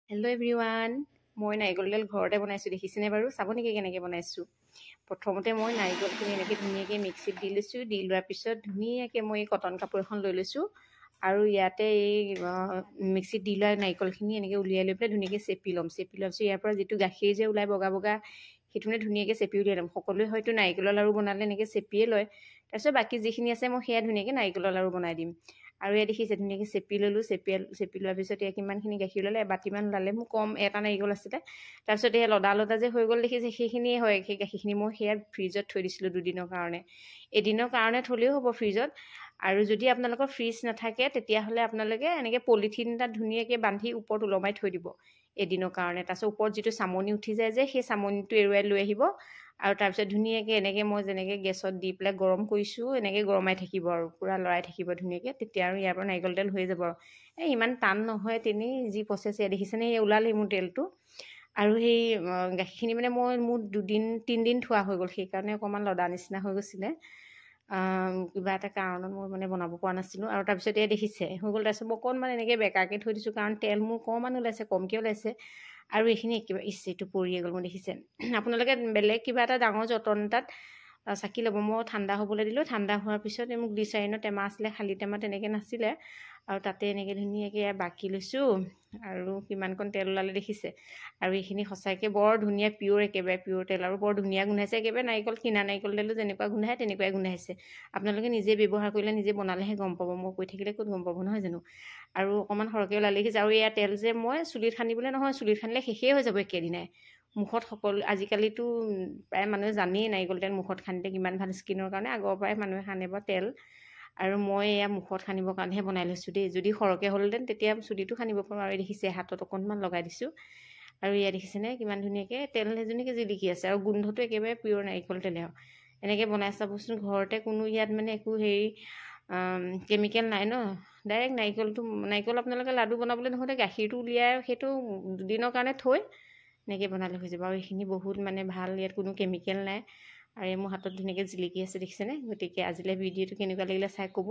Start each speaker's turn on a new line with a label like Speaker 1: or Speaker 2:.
Speaker 1: Hello' everyone, মই নাৰিকল তেল ঘৰতে বনাইছোঁ, দেখিছেনে বাৰু? চাব নেকি কেনেকৈ বনাইছোঁ? প্ৰথমতে মই নাৰিকলখিনি এনেকৈ ধুনীয়াকৈ মিক্সিত দি লৈছোঁ। দি লোৱাৰ পিছত ধুনীয়াকৈ মই এই কটন কাপোৰ এখন লৈ লৈছোঁ আৰু ইয়াতে এই মিক্সিত দি লোৱা নাৰিকলখিনি এনেকৈ উলিয়াই লৈ পেলাই ধুনীয়াকৈ চেপি ল'ম। চেপি লোৱাৰ পিছত ইয়াৰ পৰা যিটো গাখীৰ যে ওলাই বগা বগা, সেইটো মানে ধুনীয়াকৈ চেপি উলিয়াই ল'ম। সকলোৱে হয়তো নাৰিকলৰ লাড়ু বনালে এনেকৈ চেপিয়ে লয়। তাৰপিছত বাকী যিখিনি আছে মই সেয়া ধুনীয়াকৈ নাৰিকলৰ লাড়ু বনাই দিম। আৰু এয়া দেখিছে, ধুনীয়াকৈ চেপি ল'লোঁ। চেপি চেপি লোৱাৰ পিছত এয়া কিমানখিনি গাখীৰ ওলালে, এবাটিমান ওলালে। মোৰ কম এটা নাৰিকল আছিলে। তাৰপিছত এয়া লদা লদা যে হৈ গ'ল দেখিছে, সেইখিনিয়ে হয়। সেই গাখীৰখিনি মই সেয়া ফ্ৰিজত থৈ দিছিলোঁ দুদিনৰ কাৰণে। এদিনৰ কাৰণে থ'লেও হ'ব ফ্ৰিজত। আৰু যদি আপোনালোকৰ ফ্ৰিজ নাথাকে, তেতিয়াহ'লে আপোনালোকে এনেকৈ পলিথিন এটাত ধুনীয়াকৈ বান্ধি ওপৰত ওলমাই থৈ দিব এদিনৰ কাৰণে। তাৰপিছত ওপৰত যিটো চামনি উঠি যায় যে, সেই চামনিটো এৰুৱাই লৈ আহিব আৰু তাৰপিছত ধুনীয়াকৈ এনেকৈ মই যেনেকৈ গেছত দি পেলাই গৰম কৰিছোঁ, এনেকৈ গৰমাই থাকিব আৰু পূৰা লৰাই থাকিব ধুনীয়াকৈ। তেতিয়া আৰু ইয়াৰ পৰা নাৰিকল তেল হৈ যাব। আৰু এই ইমান টান নহয়, তেনেই যি প্ৰচেছ। এয়া দেখিছেনে, এই ওলালেই মোৰ তেলটো। আৰু সেই গাখীৰখিনি মানে মই মোৰ দুদিন তিনিদিন থোৱা হৈ গ'ল, সেইকাৰণে অকণমান লদা নিচিনা হৈ গৈছিলে। কিবা এটা কাৰণত মই মানে বনাব পৰা নাছিলোঁ। আৰু তাৰপিছত এয়া দেখিছে, হৈ গ'ল। তাৰপিছত মই অকণমান এনেকৈ বেকাকৈ থৈ দিছোঁ, কাৰণ তেল মোৰ অকণমান ওলাইছে, কমকৈ ওলাইছে। আৰু এইখিনি একেবাৰে, ইচ, এইটো পৰিয়ে গ'ল মোৰ, দেখিছে। আপোনালোকে বেলেগ কিবা এটা ডাঙৰ যতন এটাত চাকি ল'ব। মই ঠাণ্ডা হ'বলৈ দিলোঁ। ঠাণ্ডা হোৱাৰ পিছত এই মোক গ্লিচাৰিনৰ টেমা আছিলে, খালী টেমা তেনেকৈ নাছিলে। আৰু তাতে এনেকৈ ধুনীয়াকৈ বাকি লৈছোঁ আৰু কিমানকণ তেল ওলালে দেখিছে। আৰু এইখিনি সঁচাকৈ বৰ ধুনীয়া, পিয়'ৰ, একেবাৰে পিয়'ৰ তেল আৰু বৰ ধুনীয়া গোন্ধাইছে। একেবাৰে নাৰিকল, কিনা নাৰিকল তেলো যেনেকুৱা গোন্ধায় তেনেকুৱাই গোন্ধাইছে। আপোনালোকে নিজে ব্যৱহাৰ কৰিলে, নিজে বনালেহে গম পাব, মই কৈ থাকিলে ক'ত গম পাব, নহয় জানো? আৰু অকণমান সৰহকৈ ওলালে দেখিছে। আৰু এয়া তেল যে মই চুলিত সানিবলৈ নহয়, চুলিত সানিলে শেষেই হৈ যাব একেদিনাই। মুখত সকলো, আজিকালিতো প্ৰায় মানুহে জানেই নাৰিকল তেল মুখত সানিলে কিমান ভাল স্কিনৰ কাৰণে। আগৰ পৰাই মানুহে সানে বাৰু তেল। আৰু মই এয়া মুখত সানিবৰ কাৰণেহে বনাই লৈছোঁ দেই। যদি সৰহকৈ হ'লহেঁতেন, তেতিয়া চুলিটো সানিব পাৰোঁ। আৰু দেখিছে, হাতত অকণমান লগাই দিছোঁ। আৰু এয়া দেখিছেনে, কিমান ধুনীয়াকৈ তেল এজনীকে জিলিকি আছে আৰু গোন্ধটো একেবাৰে পিয়'ৰ নাৰিকল তেলে। আৰু এনেকৈ বনাই চাবচোন ঘৰতে। কোনো ইয়াত মানে একো হেৰি কেমিকেল নাই ন, ডাইৰেক্ট নাৰিকলটো। নাৰিকল আপোনালোকে লাডু বনাবলৈ নহ'লে গাখীৰটো উলিয়াই সেইটো দুদিনৰ কাৰণে থৈ এনেকৈ বনালে হৈ যাব। আৰু এইখিনি বহুত মানে ভাল, ইয়াত কোনো কেমিকেল নাই। আৰু এই মোৰ হাতত ধুনীয়াকৈ জিলিকি আছে, দেখিছেনে? গতিকে আজিলৈ ভিডিঅ'টো কেনেকুৱা লাগিলে চাই ক'ব।